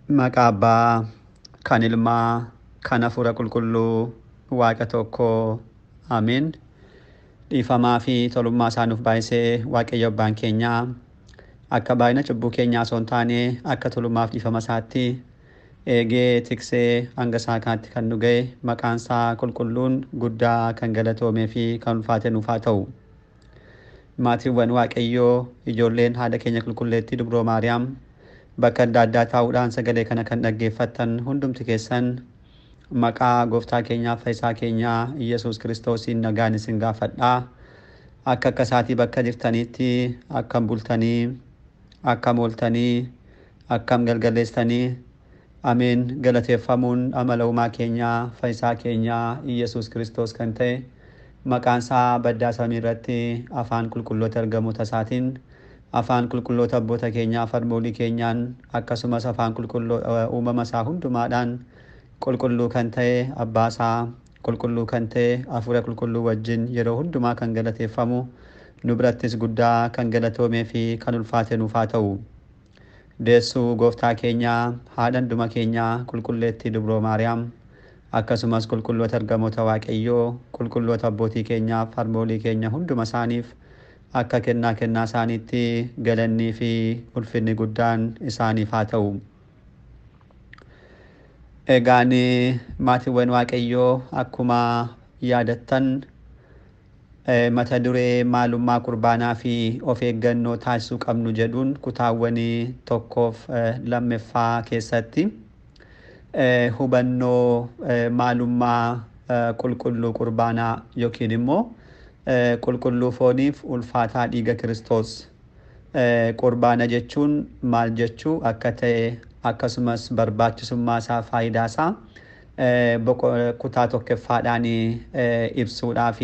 Maqaa Abbaa, kan Ilmaa, kan Hafuura Qulqulluu, Waaqa tokkoo. Ameen. Dhiifamaa fi tolummaa isaa nuuf baay'isee Waaqayyo Abbaan keenyaa akka baay'ina cubbuu keenyaa osoo hin taane akka tolummaaf dhiifama isaatti eegee tiksee hanga isaa kanatti kan nu ga'e maqaan isaa qulqulluun guddaa kan galatoomee fi kan ulfaate nuuf haa ta'u. Maatiiwwan Waaqayyoo, ijoolleen haadha keenya qulqulleettii Dubroo Maariyaam, bakka adda addaa taa'uudhaan sagalee kana kan dhaggeeffattan hundumti keessan maqaa gooftaa keenyaa fayyisaa keenyaa Iyyasuus Kiristoosiin nagaan isin gaafadhaa. Akka akka isaatii bakka jirtanitti akkam bultanii, akkam ooltanii, akkam galgaleessanii? Ameen. Galateeffamuun amala uumaa keenyaa fayyisaa keenyaa Iyyasuus Kiristoos kan ta'e maqaan isaa baddaa samii irratti afaan qulqulloota ergamoota isaatiin, afaan qulqulloota abboota keenyaa farmoolii keenyaan, akkasumas afaan qulqulluu uumama isaa hundumaadhaan qulqulluu kan ta'e abbaa isaa qulqulluu kan ta'e hafuura qulqulluu wajjin yeroo hundumaa kan galateeffamu nu birattis guddaa kan galatoomee fi kan ulfaate nuuf haa ta'u. Deessuu gooftaa keenyaa haadha hunduma keenyaa qulqulleettii Dubroo Maariyaam, akkasumas qulqulloota ergamoota Waaqayyoo, qulqulloota abbootii keenyaaf harmoolii keenya hunduma isaaniif akka kennaa kennaa isaaniitti galannii fi ulfinni guddaan isaaniif haa ta'u. Egaan maatiiwwan Waaqayyoo, akkuma yaadattan mata duree maalummaa qurbaanaa fi of eeggannoo taasisuu qabnu jedhuun kutaawwan tokkoof lammaffaa keessatti hubannoo maalummaa qulqulluu qurbaanaa yookiin immoo qulqulluu fooniif ulfaataa dhiiga Kiristoos, qurbaana jechuun maal jechuu akka ta'e, akkasumas barbaachisummaa isaa, faayidaa isaa kutaa tokkoffaadhaan ibsuudhaaf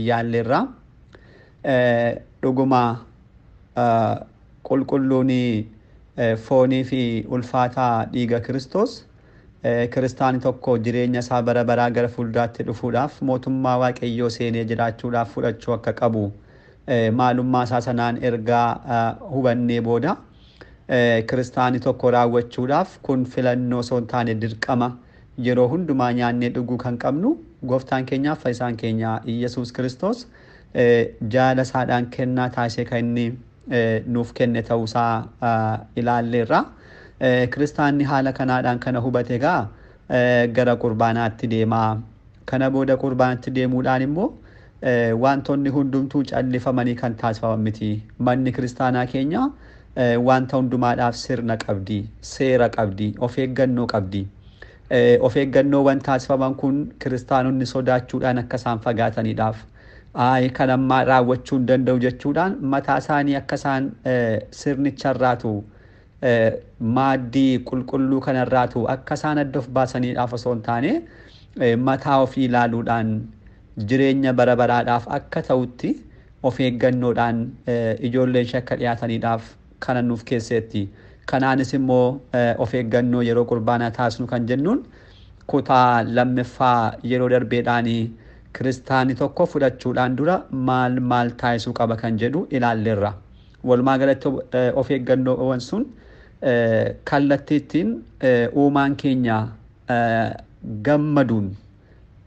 yaalleerra. Dhuguma qulqulluun foonii fi ulfaataa dhiiga Kiristoos kiristaani tokko jireenya isaa bara baraa gara fuulduraatti dhufuudhaaf, mootummaa Waaqayyoo seenee jiraachuudhaaf fudhachuu akka qabu maalummaa isaa sanaan ergaa hubannee booda, kiristaani tokko raawwachuudhaaf kun filannoo osoo hin taane dirqama yeroo hundumaa nyaannee dhuguu kan qabnu gooftaan keenyaaf fayyisaan keenya Iyyasuus Kiristoos jaala isaadhaan kennaa taasisee kan inni nuuf kenne ta'uusaa ilaalleerra. Kiristaanni haala kanaadhaan kana hubate egaa gara qurbaanaatti deemaa. Kana booda qurbaanaatti deemuudhaan immoo wantoonni hundumtuu callifamanii kan taasifaman miti. Manni kiristaanaa keenya wanta hundumaadhaaf sirna qabdi, seera qabdi, of eeggannoo qabdi. Of eeggannoowwan taasifaman kun kiristaanonni sodaachuudhaan akka isaan fagaataniidhaaf. Ayi, kan ammaa raawwachuu hin danda'u jechuudhaan mataa isaanii akka isaan sirnicharraatu, maaddii qulqulluu kanarraatu akka isaan adda of baasaniidhaaf osoo hin taane, mataa ofii ilaaluudhaan jireenya bara baraadhaaf akka ta'utti of eeggannoodhaan ijoolleen ishee akka dhiyaataniidhaaf kana nuuf keesseetti. Kanaanis immoo of eeggannoo yeroo qurbaanaa taasisnu kan jennuun kutaa lammaffaa yeroo darbeedhaan kiristaanni tokko fudhachuudhaan dura maal maal taasisuu qaba kan jedhu ilaalleerra. Walumaa galatti of eeggannoowwan sun kallattii ittiin uumaan keenya gammaduun,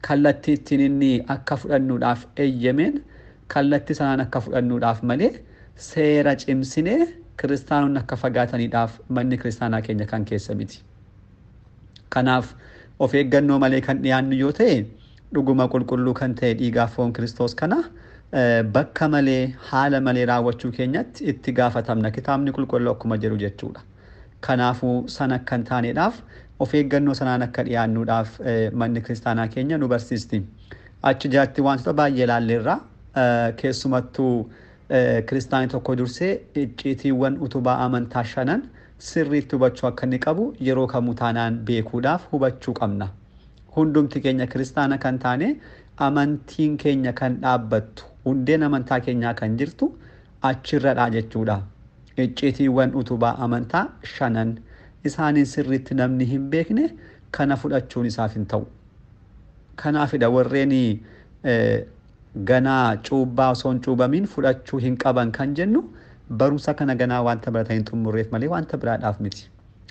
kallattii ittiin inni akka fudhannuudhaaf eeyyameen, kallattii sanaan akka fudhannuudhaaf malee seera cimsinee kiristaanonni akka fagaataniidhaaf manni kiristaanaa keenya kan keessa miti. Kanaaf of eeggannoo malee kan dhiyaannu yoo ta'e, dhuguma qulqulluu kan ta'e dhiigaaf foon Kiristoos kana bakka malee, haala malee raawwachuu keenyatti itti gaafatamna, kitaabni qulqulluu akkuma jedhu jechuudha. Kanaafuu sana akka hin taaneedhaaf of eeggannoo sanaan akka dhiyaannuudhaaf manni kiristaanaa keenya nu barsiisti. Achi jalatti wantoota baay'ee ilaalleerra. Keessumattuu kiristaanni tokko dursee icciitiiwwan utubaa amantaa shanan sirriitti hubachuu akka inni qabu yeroo kamuu taanaan beekuudhaaf hubachuu qabna. Hundumti keenya kiristaana kan taane amantiin keenya kan dhaabbattu, hundeen amantaa keenyaa kan jirtu achirradha jechuudha. Icciitiiwwan utubaa amantaa shanan isaaniin sirriitti namni hin beekne kana fudhachuun isaaf hin ta'u. Kanaafidha warreen ganaa cuubbaa osoo hin cuubamiin fudhachuu hin qaban kan jennu, barumsa kana ganaa wanta baratan hin xumurreef malee wanta biraadhaaf miti.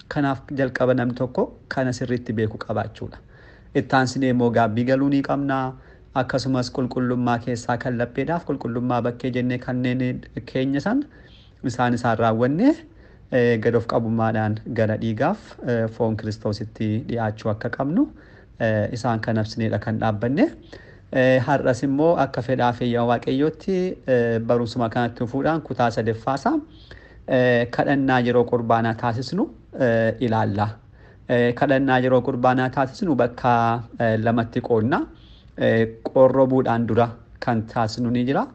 Kanaaf jalqaba namni tokko kana sirriitti beekuu qabaachuudha. Ittaansinee immoo gaabbii galuu ni qabna. Akkasumas qulqullummaa keessaa kan lapheedhaaf qulqullummaa bakkee jennee kanneen keenya san isaan raawwanne gad of qabummaadhaan gara dhiigaaf foon Kiristoositti dhiyaachuu akka qabnu isaan kan absineedha kan dhaabbanne. Har'as immoo akka fedhaa fi eeyyama Waaqayyootti barumsuma kanatti dhufuudhaan kutaa sadaffaasaa kadhannaa yeroo qurbaanaa taasisnu ilaalla. Kadhannaa yeroo qurbaanaa taasisnu bakka lamatti qoodna. Qorrobuudhaan dura kan taasisnu ni jira.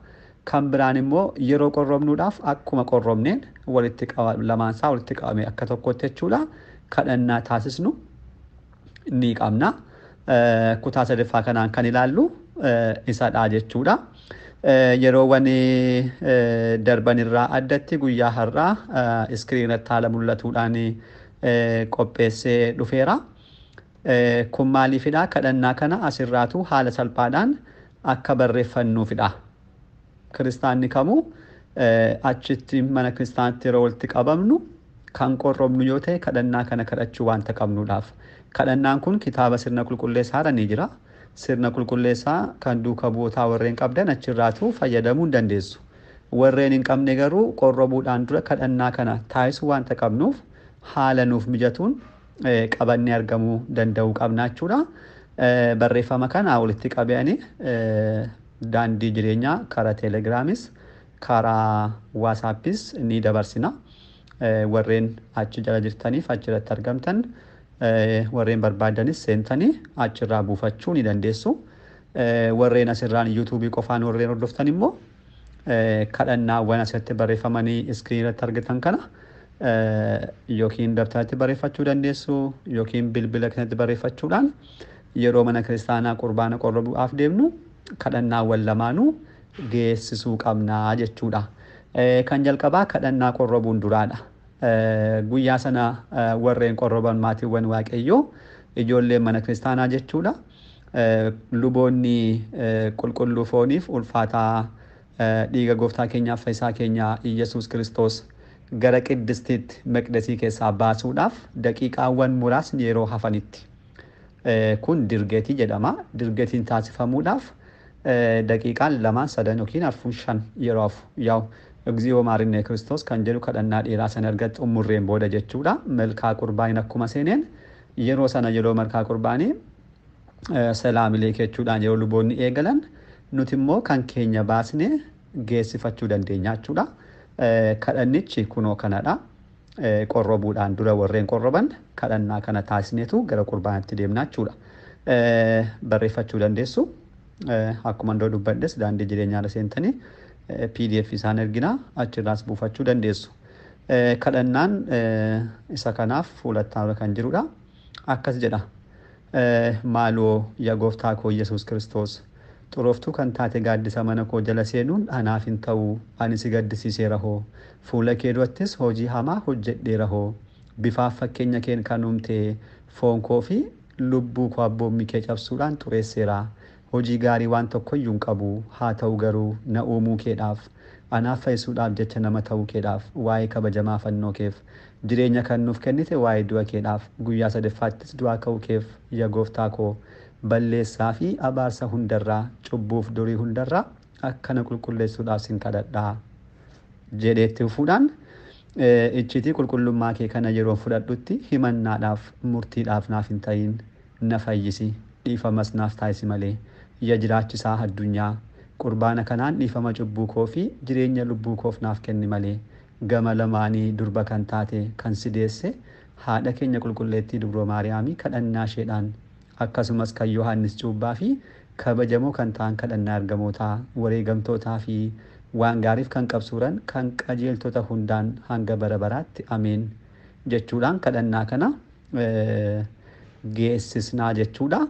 Kan biraan immoo yeroo qorrobnuudhaaf akkuma qorrobneen walitti lamaansaa walitti qabame akka tokkotti jechuudha. Kadhannaa taasisnu ni qabna. Kutaa sadaffaa kanaan kan ilaallu isadha jechuudha. Yeroowwan darban irraa addatti guyyaa har'aa iskiriinatti haala mul'atuudhaan qopheessee dhufeera. Kun maaliifidha? Kadhannaa kana asirraatu haala salphaadhaan akka barreeffannuufidha. Kiristaanni kamuu achitti mana kiristaanaatti yeroo walitti qabamnu kan qorrobnu yoo ta'e kadhannaa kana kadhachuu waanta qabnuudhaaf. Kadhannaan kun kitaaba sirna qulqulleessaarra ni jira. Sirna qulqulleessaa kan duuka bu'ootaa warreen qabdan achirraatu fayyadamuu hin dandeessu. Warreen hin qabne garuu qorrobuudhaan dura kadhannaa kana taasisuu waanta qabnuuf haala nuuf mijatuun qabannee argamuu danda'uu qabna jechuudha. Barreeffama kana walitti qabanii daandii jireenyaa karaa teelegiraamis karaa waasaappis ni dabarsina. Warreen achi jala jirtaniif achirratti argamtan warreen barbaadanis seentanii achirraa buufachuu ni dandeessu. Warreen asirraan yuutuubii qofaan warreen hordoftan immoo kadhannaawwan asirratti barreeffamanii iskiriinii irratti argatan kana yookiin dabtaratti barreeffachuu dandeessu yookiin bilbila kanatti barreeffachuudhaan yeroo mana kiristaanaa qurbaana qorrobuudhaaf deemnu kadhannaawwan lamaanuu geessisuu qabnaa jechuudha. Kan jalqabaa kadhannaa qorrobuun duraadha. Guyyaa sana warreen qorroban maatiiwwan Waaqayyoo ijoolleen mana kiristaanaa jechuudha. Luboonni qulqulluu fooniif ulfaataa dhiiga gooftaa keenyaaf fayyisaa keenya Iyyasuus Kiristoos gara qiddistiitti maqdasii keessaa baasuudhaaf daqiiqaawwan muraasni yeroo hafanitti. Kun dirgeetii jedhama. Dirgeetiin taasifamuudhaaf daqiiqaan 2, 3 yookiin 4, 5 yeroo hafu yaa'u እግዚኦ ማርነ ክርስቶስ kan jedhu kadhannaa dheeraa sana erga xumurreen booda jechuudha. Malkaa qurbaaniin akkuma seeneen yeroo sana yeroo malkaa qurbaanii salaamilee jechuudhaan yeroo luboonni eegalan nuti immoo kan keenya baasnee geessifachuu dandeenya jechuudha. Kadhannichi kunoo kanadha. Qorrobuudhaan dura warreen qorroban kadhannaa kana taasisneetu gara qurbaanaatti deemna jechuudha. Barreeffachuu dandeessu. Akkuma iddoo dubbadhes daandii jireenyaarra seentanii PDF isaan ergina achirraas buufachuu dandeessu. Kadhannaan isa kanaaf fuulattaarra kan jirudha. Akkas jedha. Maaloo yaa gooftaa koo Yesuus Kiristoos xurooftuu kan taate gaaddisa mana koo jala seenuun anaaf hin ta'u, ani si gaddisiiseera hoo, fuula kee durattis hojii hamaa hojjedheera hoo, bifaaf fakkeenya keen kan uumte foon koo fi lubbuu koo abboommii kee cabsuudhaan xureesseera. Hojii gaarii waan tokkoyyuu hin qabu, haa ta'u garuu na uumuu keedhaaf, anaaf fayyisuudhaaf jecha nama ta'uu keedhaaf, waa'ee kabajamaa fannoo keef, jireenya kan nuuf kennite waa'ee du'a keedhaaf, guyyaa sadaffaattis du'aa ka'uu keef, yaa gooftaa koo balleessaa fi abaarsa hundarraa, cubbuuf durii hundarraa akkana qulqulleessuudhaaf sin kadhadhaa jedheetti fuudhaan icciitii qulqullummaa kee kana yeroo fudhadhutti himannaadhaaf murtiidhaaf naaf hin ta'in, na fayyisi, dhiifamas naaf taasisi malee. Yaa jiraachisaa addunyaa, qurbaana kanaan dhiifama cubbuu koo fi jireenya lubbuu koof naaf kenni malee. Gama lamaanii durba kan taate kan si deesse haadha keenya qulqulleettii Dubroo Maariyaamii kadhannaa isheedhaan, akkasumas kan Yohaannis Cuubbaa fi kabajamoo kan ta'an kadhannaa ergamootaa, wareegamtootaa fi waan gaariif kan qabsuuran kan qajeeltota hundaan hanga bara baraatti ameen jechuudhaan kadhannaa kana geessisnaa jechuudha.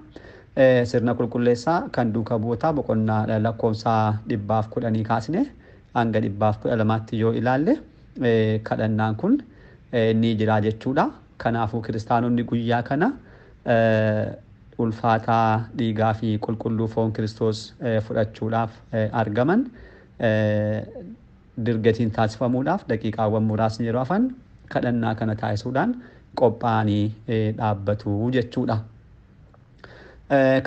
Sirna qulqulleessaa kan duuka bu'ootaa boqonnaa lakkoofsa 110 kaasne hanga 112tti yoo ilaalle kadhannaan kun ni jira jechuudha. Kanaafuu kiristaanonni guyyaa kana ulfaataa dhiigaa fi qulqulluu foon Kiristoos fudhachuudhaaf argaman dirgatiin taasifamuudhaaf daqiiqaawwan muraasni yeroo hafan kadhannaa kana taasisuudhaan qophaa'anii dhaabbatu jechuudha.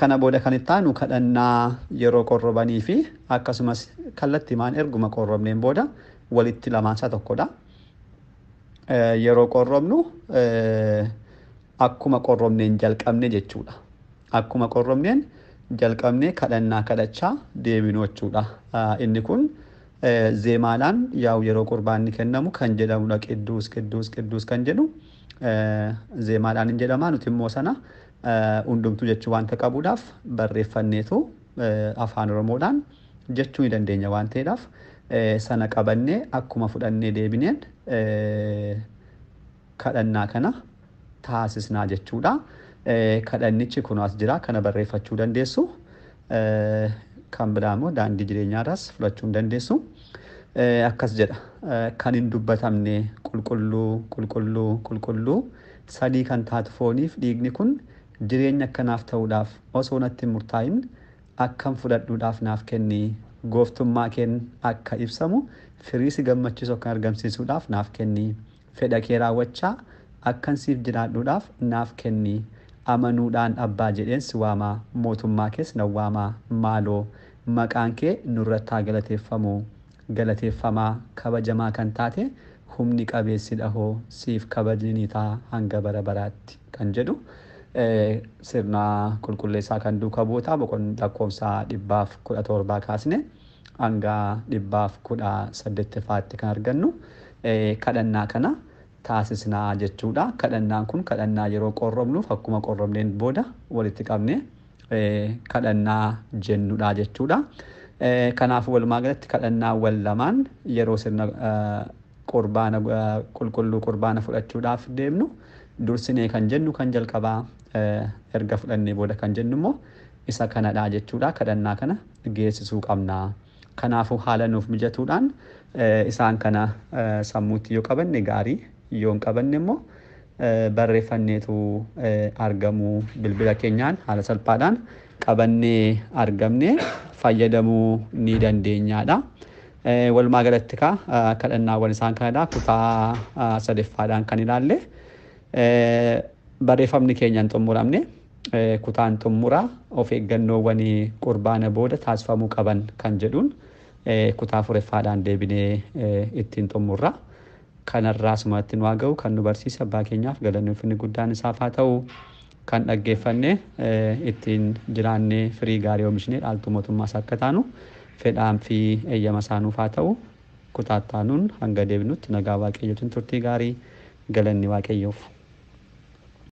Kana booda kan itti aanu kadhannaa yeroo qorrobanii fi akkasumas kallattiimaan erguma qorrobneen booda walitti lamaan isaa tokkodha. Yeroo qorrobnu akkuma qorrobneen jalqabne jechuudha. Akkuma qorrobneen jalqabnee kadhannaa kadhachaa deebinu jechuudha. Inni kun zeemaadhaan yaa'u yeroo qurbaanni kennamu kan jedhamudha. Qidduus qidduus qidduus kan jedhu zeemaadhaan hin jedhama. Nuti immoo sana hundumtuu jechuu waanta qabuudhaaf barreeffanneetu afaan Oromoodhaan jechuu ni dandeenya waan ta'eedhaaf sana qabannee akkuma fudhannee deebineen kadhannaa kana taasisnaa jechuudha. Kadhannichi kun as jira, kana barreeffachuu dandeessu. Kan biraa immoo daandii jireenyaarraas fudhachuu ni dandeessu. Akkas jedha, kan hin dubbatamne qulqulluu qulqulluu qulqulluu sadii kan taatu fooniif dhiigni kun jireenya akkanaaf ta'uudhaaf osoo natti hin murtaa'in akkam fudhadhuudhaaf naaf kenni, gooftummaa keen akka ibsamu firii si gammachiisu akkan argamsiisuudhaaf naaf kenni, fedha kee raawwachaa akkan siif jiraadhuudhaaf naaf kenni, amanuudhaan abbaa jedheen si waamaa, mootummaa kees nan waamaa, maaloo maqaan kee nurratti haa galateeffamu, galateeffamaa kabajamaa kan taate humni qabeessi dhahoo siif kabajni ni ta'a hanga bara baraatti kan jedhu sirna qulqulleessaa kan duuka buutaa boqon lakkoofsa 117 kaasne hanga 118ffaatti kan argannu kadhannaa kana taasisnaa jechuudha. Kadhannaan kun kadhannaa yeroo qorrobnuuf akkuma qorrobneen booda walitti qabne kadhannaa jennudha jechuudha. Kanaafuu walumaa galatti kadhannaawwan lamaan yeroo sirna qurbaana qulqulluu qurbaana fudhachuudhaaf deemnu dursinee kan jennu kan jalqabaa, erga fudhannee booda kan jennu immoo isa kanadha jechuudha. Kadhannaa kana geessisuu qabna. Kanaafuu haala nuuf mijatuudhaan isaan kana sammuutti yoo qabanne gaarii, yoo hin qabanne immoo barreeffanneetu argamuu bilbila keenyaan haala salphaadhaan qabannee argamne fayyadamuu ni dandeenyaadha. Walumaa galatti kadhannaawwan isaan kanadha. Kutaa sadeffaadhaan kan ilaalle barreeffamni keenya hin xumuramne, kutaan xumuraa of eeggannoowwan qurbaana booda taasifamuu qaban kan jedhuun kutaa afureffaadhaan deebinee ittiin xumurra. Kanarraa sumatti nu haa ga'u, kan nu barsiise abbaa keenyaaf galanni ulfinni guddaan isaaf haa ta'u. Kan dhaggeeffanne ittiin jiraannee firii gaarii oomishnee dhaaltuu mootummaa isaa akka taanu fedhaan fi eeyyama isaa nuuf haa ta'u. Kutaa itti aanuun hanga deebinutti nagaa Waaqayyootiin turtii gaarii, galanni Waaqayyoof.